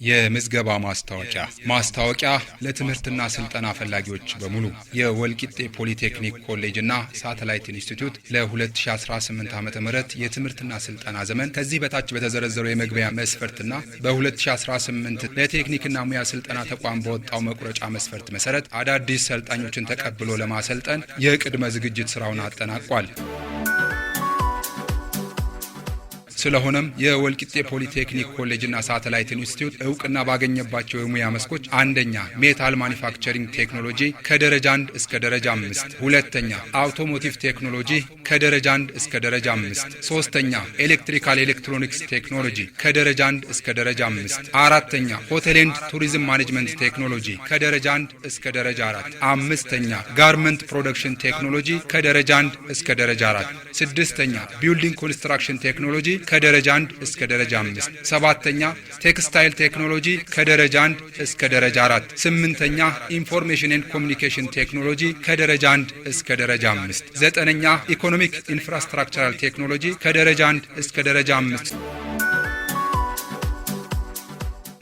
የምዝገባ ማስታወቂያ። ማስታወቂያ ለትምህርትና ስልጠና ፈላጊዎች በሙሉ። የወልቂጤ ፖሊቴክኒክ ኮሌጅና ሳተላይት ኢንስቲትዩት ለ2018 ዓ.ም የትምህርትና ስልጠና ዘመን ከዚህ በታች በተዘረዘረው የመግቢያ መስፈርትና በ2018 ለቴክኒክና ሙያ ስልጠና ተቋም በወጣው መቁረጫ መስፈርት መሰረት አዳዲስ ሰልጣኞችን ተቀብሎ ለማሰልጠን የቅድመ ዝግጅት ስራውን አጠናቋል። ስለሆነም የወልቂጤ ፖሊቴክኒክ ኮሌጅና ሳተላይት ኢንስቲትዩት እውቅና ባገኘባቸው የሙያ መስኮች አንደኛ metal manufacturing technology ከደረጃ 1 እስከ ደረጃ 5፣ ሁለተኛ automotive technology ከደረጃ 1 እስከ ደረጃ 5፣ ሶስተኛ electrical electronics technology ከደረጃ 1 እስከ ደረጃ 5፣ አራተኛ hotel and tourism management technology ከደረጃ 1 እስከ ደረጃ 4፣ አምስተኛ garment production technology ከደረጃ 1 እስከ ደረጃ 4፣ ስድስተኛ building construction technology ከደረጃ 1 እስከ ደረጃ 5፣ ሰባተኛ textile technology ከደረጃ 1 እስከ ደረጃ 4፣ ስምንተኛ information and communication technology ከደረጃ 1 እስከ ደረጃ 5፣ ዘጠነኛ economic infrastructural technology ከደረጃ 1 እስከ ደረጃ 5።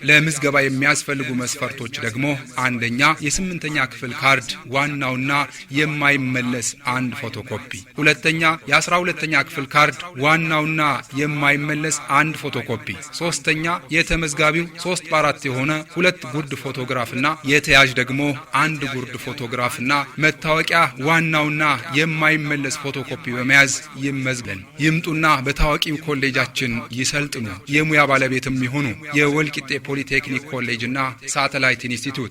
ለምዝገባ የሚያስፈልጉ መስፈርቶች ደግሞ አንደኛ የስምንተኛ ክፍል ካርድ ዋናውና የማይመለስ አንድ ፎቶኮፒ፣ ሁለተኛ የ12ኛ ክፍል ካርድ ዋናውና የማይመለስ አንድ ፎቶኮፒ፣ ሶስተኛ የተመዝጋቢው 3 በ4 የሆነ ሁለት ጉርድ ፎቶግራፍና የተያዥ ደግሞ አንድ ጉርድ ፎቶግራፍና መታወቂያ ዋናውና የማይመለስ ፎቶኮፒ በመያዝ ይመዝገን። ይምጡና በታዋቂው ኮሌጃችን ይሰልጥኑ፣ የሙያ ባለቤትም ይሁኑ። የወልቂጤ ፖሊቴክኒክ ኮሌጅ እና ሳተላይት ኢንስቲትዩት።